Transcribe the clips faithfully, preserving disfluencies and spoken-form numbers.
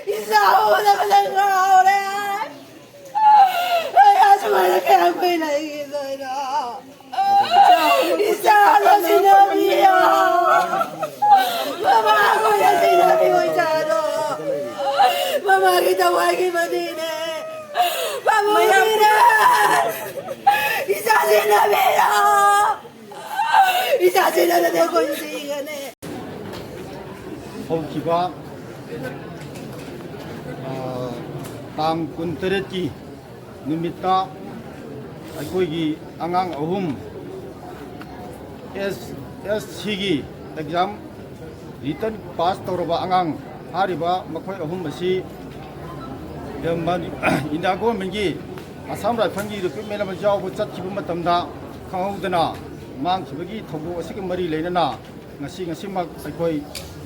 ꯏꯆꯥ ꯎꯅꯕꯗ ꯉꯥꯎꯔꯦ꯫ ꯑꯩ ꯑꯁꯨꯃꯥꯏꯅ ꯀꯌꯥꯝ ꯀꯨꯏꯅ ꯂꯩꯈꯤꯗꯣꯏꯅꯣ? ꯏꯆꯥꯗꯣ ꯁꯤꯟꯅꯕꯤꯌꯣ꯫ ꯃꯃꯥ ꯑꯩꯈꯣꯏꯅ ꯁꯤꯟꯅꯕꯤꯌꯣ ꯏꯆꯥꯗꯣ꯫ ꯃꯃꯥꯒꯤ ꯊꯋꯥꯏꯒꯤ ꯃꯅꯤꯅꯦ꯫ ꯄꯥꯕꯨꯡꯅꯤꯅꯦ꯫ ꯏꯆꯥ ꯁꯤꯟꯅꯕꯤꯌꯣ꯫ ꯏꯆꯥ ꯁꯤꯟꯅꯗ꯭ꯔꯗꯤ ꯑꯩꯈꯣꯏꯁꯨ ꯁꯤꯒꯅꯤ꯫ ꯍꯧꯈꯤꯕ, ꯑ, ꯇꯥꯡ ꯀꯨꯟꯇꯔꯦꯠꯀꯤ ꯅꯨꯃꯤꯠꯇ ꯑꯩꯈꯣꯏꯒꯤ ꯑꯉꯥꯡ ꯑꯍꯨꯝ, ꯑꯦꯁ, ꯑꯦꯁ ꯁꯤꯒꯤ ꯑꯦꯛꯖꯥꯝ ꯔꯤꯇꯟ ꯄꯥꯁ ꯇꯧꯔꯕ ꯑꯉꯥꯡ, ꯍꯥꯏꯔꯤꯕ ꯃꯈꯣꯏ ꯑꯍꯨꯝ ꯑꯁꯤ ꯏꯟꯗꯤꯌꯥ ꯒꯣꯔꯃꯦꯟꯒꯤ ꯑꯁꯥꯝ ꯔꯥꯏꯐꯜꯒꯤ ꯔꯤꯀ꯭ꯔꯨꯠꯃꯦꯟ ꯑꯃ ꯌꯥꯎꯕ ꯆꯠꯈꯤꯕ ꯃꯇꯝꯗ ꯈꯪꯍꯧꯗꯅ ꯃꯥꯡꯈꯤꯕꯒꯤ ꯊꯧꯗꯣꯛ ꯑꯁꯤꯒ ꯃꯔꯤ ꯂꯩꯅꯅ ꯉꯁꯤ, ꯉꯁꯤꯃꯛ ꯑꯩꯈꯣꯏ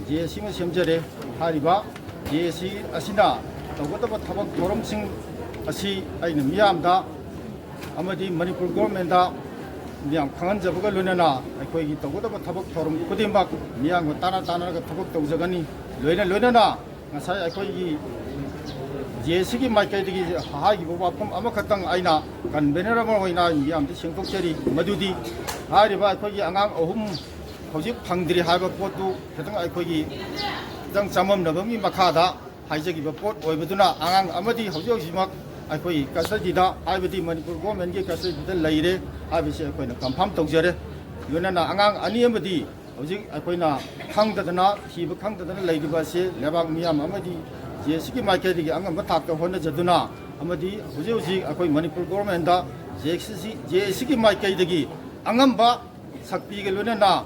ꯖꯦ ꯑꯦ ꯁꯤ ꯑꯃ ꯁꯦꯝꯖꯔꯦ꯫ ꯍꯥꯏꯔꯤꯕ ꯖꯦ ꯑꯦ ꯁꯤ ꯑꯁꯤꯅ ꯇꯧꯒꯗꯕ ꯊꯕꯛ ꯊꯧꯔꯝꯁꯤꯡ ꯑꯁꯤ ꯑꯩꯅ ꯃꯤꯌꯥꯝꯗ ꯑꯃꯗꯤ ꯃꯅꯤꯄꯨꯔ ꯒꯣꯔꯃꯦꯟꯗ ꯃꯤꯌꯥꯝ ꯈꯪꯍꯟꯖꯕꯒ ꯂꯣꯏꯅꯅ ꯑꯩꯈꯣꯏꯒꯤ ꯇꯧꯒꯗꯕ ꯊꯕꯛ ꯊꯧꯔꯝ ꯈꯨꯗꯤꯡꯃꯛ ꯃꯤꯌꯥꯝꯒ ꯇꯥꯟꯅ ꯇꯥꯟꯅꯔꯒ ꯊꯕꯛ ꯇꯧꯖꯒꯅꯤ꯫ ꯂꯣꯏꯅ ꯂꯣꯏꯅꯅ ꯉꯁꯥꯏ ꯑꯩꯈꯣꯏꯒꯤ ꯖꯦ ꯑꯦ ꯁꯤꯒꯤ ꯃꯥꯏꯀꯩꯗꯒꯤ ꯍꯥꯏꯈꯤꯕ ꯋꯥꯐꯝ ꯑꯃꯈꯛꯇꯪ ꯑꯩꯅ ꯀꯟꯚꯦꯅꯔ ꯑꯃ ꯑꯣꯏꯅ ꯃꯤꯌꯥꯝꯗ ꯁꯦꯡꯗꯣꯛꯆꯔꯤ, ꯃꯗꯨꯗꯤ ꯍꯥꯏꯔꯤꯕ ꯑꯩꯈꯣꯏꯒꯤ ꯑꯉꯥꯡ ꯑꯍꯨꯝ ꯍꯧꯖꯤꯛ ꯐꯪꯗ꯭ꯔꯤ ꯍꯥꯏꯕ ꯄꯣꯠꯇꯨ ꯈꯤꯇꯪ ꯑꯩꯈꯣꯏꯒꯤ ꯈꯤꯇꯪ ꯆꯃꯝꯅꯕ ꯑꯃꯒꯤ ꯃꯈꯥꯗ ꯍꯥꯏꯖꯈꯤꯕ ꯄꯣꯠ ꯑꯣꯏꯕꯗꯨꯅ ꯑꯉꯥꯡ ꯑꯃꯗꯤ ꯍꯧꯖꯤꯛ ꯍꯧꯖꯤꯛꯃꯛ ꯑꯩꯈꯣꯏꯒꯤ ꯀꯁꯇꯗꯤꯗ, ꯍꯥꯏꯕꯗꯤ ꯃꯅꯤꯄꯨꯔ ꯒꯣꯔꯃꯦꯟꯒꯤ ꯀꯁꯇꯗꯤꯗ ꯂꯩꯔꯦ ꯍꯥꯏꯕꯁꯤ ꯑꯩꯈꯣꯏꯅ ꯀꯟꯐꯥꯝ ꯇꯧꯖꯔꯦ꯫ ꯂꯣꯏꯅꯅ ꯑꯉꯥꯡ ꯑꯅꯤ ꯑꯃꯗꯤ ꯍꯧꯖꯤꯛ ꯑꯩꯈꯣꯏꯅ ꯈꯪꯗꯗꯅ, ꯊꯤꯕ ꯈꯪꯗꯗꯅ ꯂꯩꯔꯤꯕ ꯑꯁꯤ ꯂꯩꯕꯥꯛ ꯃꯤꯌꯥꯝ ꯑꯃꯗꯤ ꯖꯦ ꯑꯦ ꯁꯤꯒꯤ ꯃꯥꯏꯀꯩꯗꯒꯤ ꯑꯉꯝꯕ ꯊꯥꯛꯇ ꯍꯣꯠꯅꯖꯗꯨꯅ ꯑꯃꯗꯤ ꯍꯧꯖꯤꯛ ꯍꯧꯖꯤꯛ ꯑꯩꯈꯣꯏ ꯃꯅꯤꯄꯨꯔ ꯒꯣꯔꯃꯦꯟꯗ ꯖꯦ ꯑꯦ ꯁꯤ, ꯖꯦ ꯑꯦ ꯁꯤꯒꯤ ꯃꯥꯏꯀꯩꯗꯒꯤ ꯑꯉꯝꯕ ꯁꯛꯇꯤꯒ ꯂꯣꯏꯅꯅ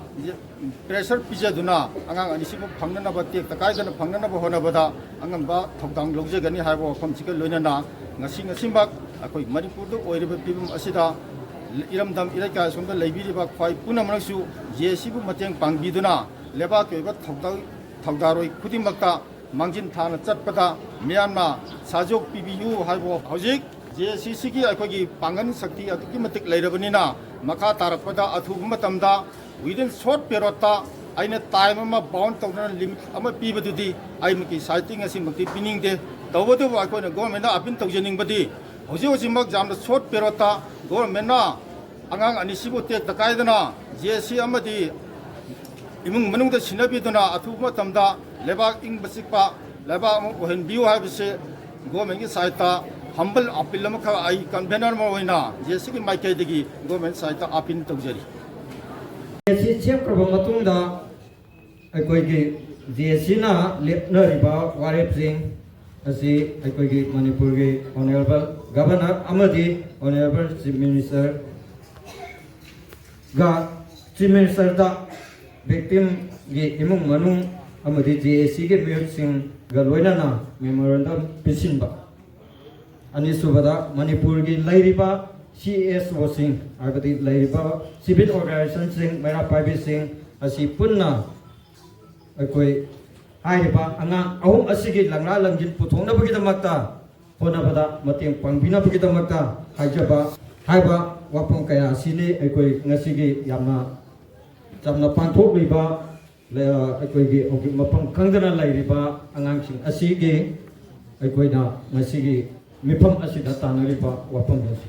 ꯄ꯭ꯔꯦꯁꯔ ꯄꯤꯖꯗꯨꯅ ꯑꯉꯥꯡ ꯑꯅꯤꯁꯤꯕꯨ ꯐꯪꯅꯅꯕ, ꯇꯦꯛꯇ ꯀꯥꯏꯗꯅ ꯐꯪꯅꯅꯕ ꯍꯣꯠꯅꯕꯗ ꯑꯉꯝꯕ ꯊꯧꯗꯥꯡ ꯂꯧꯖꯒꯅꯤ ꯍꯥꯏꯕ ꯋꯥꯐꯝꯁꯤꯒ ꯂꯣꯏꯅꯅ ꯉꯁꯤ, ꯉꯁꯤꯃꯛ ꯑꯩꯈꯣꯏ ꯃꯅꯤꯄꯨꯔꯗ ꯑꯣꯏꯔꯤꯕ ꯐꯤꯕꯝ ꯑꯁꯤꯗ ꯏꯔꯝꯗꯝ ꯏꯔꯩꯀꯥꯏ ꯑꯁꯣꯝꯗ ꯂꯩꯕꯤꯔꯤꯕ ꯈ꯭ꯋꯥꯏ ꯄꯨꯝꯅꯃꯛꯁꯨ ꯖꯦ ꯑꯦ ꯁꯤꯕꯨ ꯃꯇꯦꯡ ꯄꯥꯡꯕꯤꯗꯨꯅ ꯂꯩꯕꯥꯛꯀꯤ ꯑꯣꯏꯕ ꯊꯧꯗꯥ-, ꯊꯧꯗꯥꯔꯣꯏ ꯈꯨꯗꯤꯡꯃꯛꯇ ꯃꯥꯡꯖꯤꯟ ꯊꯥꯅ ꯆꯠꯄꯗ ꯃꯤꯌꯥꯝꯅ ꯁꯍꯖꯣꯒ ꯄꯤꯕꯤꯌꯨ ꯍꯥꯏꯕ ꯍꯧꯖꯤꯛ ꯖꯦ ꯑꯦ ꯁꯤ ꯁꯤꯒꯤ ꯑꯩꯈꯣꯏꯒꯤ ꯄꯥꯡꯒꯜ ꯁꯛꯇꯤ ꯑꯗꯨꯛꯀꯤ ꯃꯇꯤꯛ ꯂꯩꯔꯕꯅꯤꯅ ꯃꯈꯥ ꯇꯥꯔꯛꯄꯗ ꯑꯊꯨꯕ ꯃꯇꯝꯗ within short periodꯇ ꯑꯩꯅ ꯇꯥꯏꯝ ꯑꯃ ꯕꯥꯎꯟ ꯇꯧꯗꯅ ꯂꯤꯃꯤꯠ ꯑꯃ ꯄꯤꯕꯗꯨꯗꯤ ꯑꯩꯃꯛꯀꯤ ꯁꯥꯏꯠꯇꯒꯤ ꯉꯁꯤꯃꯛꯇꯤ ꯄꯤꯅꯤꯡꯗꯦ꯫ ꯇꯧꯕꯇꯕꯨ ꯑꯩꯈꯣꯏꯅ ꯒꯣꯔꯃꯦꯟꯗ ꯑꯄꯤꯜ ꯇꯧꯖꯅꯤꯡꯕꯗꯤ ꯍꯧꯖꯤꯛ ꯍꯧꯖꯤꯛꯃꯛ ꯌꯥꯝꯅ ꯁꯣꯔꯠ ꯄꯦꯔꯣꯠꯇ ꯒꯣꯔꯃꯦꯟꯅ ꯑꯉꯥꯡ ꯑꯅꯤꯁꯤꯕꯨ ꯇꯦꯛꯇ ꯀꯥꯏꯗꯅ ꯖꯦ ꯑꯦꯁ ꯁꯤ ꯑꯃꯗꯤ ꯏꯃꯨꯡ ꯃꯅꯨꯡꯗ ꯁꯤꯟꯅꯕꯤꯗꯨꯅ ꯑꯊꯨꯕ ꯃꯇꯝꯗ ꯂꯩꯕꯥꯛ ꯏꯪꯕ ꯆꯤꯛꯄ ꯂꯩꯕꯥꯛ ꯑꯃ ꯑꯣꯏꯍꯟꯕꯤꯌꯨ ꯍꯥꯏꯕꯁꯦ ꯒꯣꯔꯃꯦꯟꯒꯤ ꯁꯥꯏꯠꯇ ꯍꯝꯕꯜ ꯑꯄꯤꯜ ꯑꯃꯈꯛ ꯑꯩ ꯀꯟꯚꯦꯅꯔ ꯑꯃ ꯑꯣꯏꯅ ꯖꯦ ꯑꯦꯁ ꯁꯤꯒꯤ ꯃꯥꯏꯀꯩꯗꯒꯤ ꯒꯣꯔꯃꯦꯟ ꯁꯥꯏꯠꯇ ꯑꯄꯤꯜ ꯇꯧꯖꯔꯤ꯫ ꯑꯦ ꯁꯤ ꯁꯦꯝꯈ꯭ꯔꯕ ꯃꯇꯨꯡꯗ ꯑꯩꯈꯣꯏꯒꯤ ꯖꯦ ꯑꯦꯁ ꯁꯤꯅ ꯂꯦꯞꯅꯔꯤꯕ ꯋꯥꯔꯦꯞꯁꯤꯡ ꯑꯁꯤ ꯑꯩꯈꯣꯏꯒꯤ ꯃꯅꯤꯄꯨꯔꯒꯤ ꯑꯣꯅꯔꯦꯕꯜ ꯒꯕꯔꯅꯔ ꯑꯃꯗꯤ ꯑꯣꯅꯔꯦꯕꯜ ꯆꯤꯐ ꯃꯤꯅꯤꯁꯇꯔꯒ ꯆꯤꯐ ꯃꯤꯅꯤꯁꯇꯔꯗ ꯚꯤꯛꯇꯤꯝꯒꯤ ꯏꯃꯨꯡ ꯃꯅꯨꯡ ꯑꯃꯗꯤ ꯖꯦ ꯑꯦꯁ ꯁꯤꯒꯤ ꯃꯤꯍꯨꯠꯁꯤꯡꯒ ꯂꯣꯏꯅꯅ ꯃꯦꯃꯣꯔꯦꯟꯗꯝ ꯄꯤꯁꯤꯟꯕ꯫ ꯑꯅꯤꯁꯨꯕꯗ, ꯃꯅꯤꯄꯨꯔꯒꯤ ꯂꯩꯔꯤꯕ ꯁꯤ ꯑꯦꯁ ꯑꯣꯁꯤꯡ, ꯍꯥꯏꯕꯗꯤ ꯂꯩꯔꯤꯕ ꯁꯤꯚꯤꯜ ꯑꯣꯔꯒꯅꯥꯏꯖꯦꯁꯟꯁꯤꯡ, ꯃꯩꯔꯥ ꯄꯥꯏꯕꯤꯁꯤꯡ ꯑꯁꯤ ꯄꯨꯟꯅ ꯑꯩꯈꯣꯏ ꯍꯥꯏꯔꯤꯕ ꯑꯉꯥꯡ ꯑꯍꯨꯝ ꯑꯁꯤꯒꯤ ꯂꯪꯂꯥ ꯂꯪꯖꯤꯟ ꯄꯨꯊꯣꯛꯅꯕꯒꯤꯗꯃꯛꯇ ꯍꯣꯠꯅꯕꯗ ꯃꯇꯦꯡ ꯄꯥꯡꯕꯤꯅꯕꯒꯤꯗꯃꯛꯇ ꯍꯥꯏꯖꯕ ꯍꯥꯏꯕ ꯋꯥꯐꯝ ꯀꯌꯥ ꯑꯁꯤꯅꯤ ꯑꯩꯈꯣꯏ ꯉꯁꯤꯒꯤ ꯌꯥꯝꯅ ꯆꯝꯅ ꯄꯥꯡꯊꯣꯛꯂꯤꯕ ꯂꯩ-, ꯑ, ꯑꯩꯈꯣꯏꯒꯤ ꯍꯧꯖꯤꯛ ꯃꯐꯝ ꯈꯪꯗꯅ ꯂꯩꯔꯤꯕ ꯑꯉꯥꯡꯁꯤꯡ ꯑꯁꯤꯒꯤ ꯑꯩꯈꯣꯏꯅ ꯉꯁꯤꯒꯤ ꯃꯤꯐꯝ ꯑꯁꯤꯗ ꯇꯥꯟꯅꯔꯤꯕ ꯋꯥꯐꯝ ꯑꯁꯤ꯫